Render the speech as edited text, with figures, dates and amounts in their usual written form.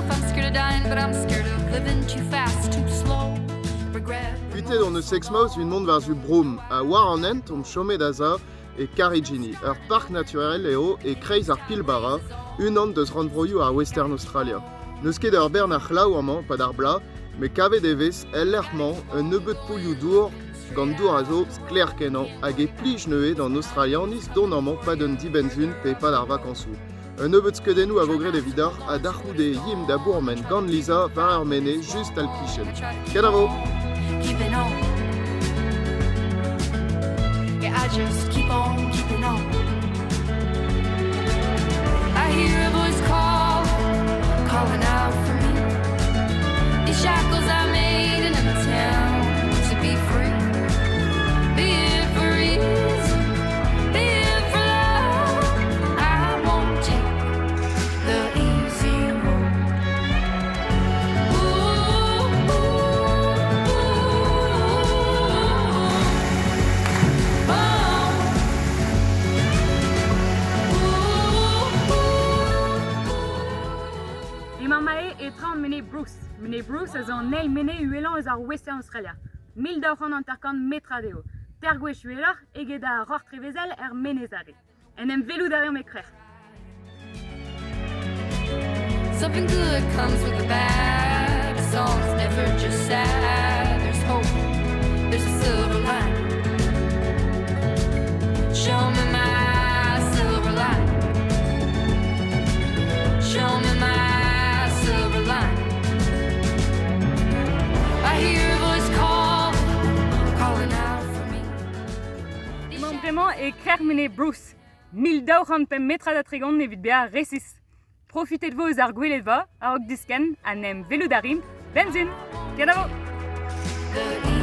know if I'm scared of dying, but I'm scared of living too fast, too slow. Regret. Kuitaet hon eus Exmouth evit mont war-zu Broome ha war an hent omp chomet a-sav e Karijini, ur park naturel eo e-kreiz ar Pilbara, unan deus rannvroioù ar Western Australia. N'eus ket ur bern a c'hlav amañ 'pad ar bloaz, met kavet e vez el lec'h-mañ un nebeud poulioù-dour gant dour a zo sklaer-kenañ hag e plij neuze d'an Aostralianiz dont amañ 'pad un dibenn-sizhun pe e-pad ar vakañsoù. Un nebeud skeudennoù a vo graet evidoc'h ha da c'houde e yimp da bourmen gant Lisa war ur menez just al-kichen. Kenavo! Keeping on. Yeah, I just keep on keeping on. I hear a voice call, calling out for me. These shackles I made in an attempt to be free. Be it for reason, be it for love. I won't take the easy road. Ooh, ooh, ooh, oh. Ooh, ooh. Emañ Mae e traoñ Menez Bruce. Menez Bruce a zo an eil menez uhelañ eus ar Western Australia. 1250 metrad eo, teir gwech uheloc'h eget ar roc'h trevezel er Menez Are. En em welout a reomp e krec'h. Something good comes with the bad. A song's never just sad. There's hope, there's a silver lining. Show me my silver lining. Show me my silver lining. I hear a voice call, calling out for me. Emañ bremañ e krec'h Menez Bruce, 1205 metrad ha 30 evit bezañ resis. Profitet 'vo eus ar gweledva a-raok diskenn ha 'n em welout a rimp bemzin. Kenavo! The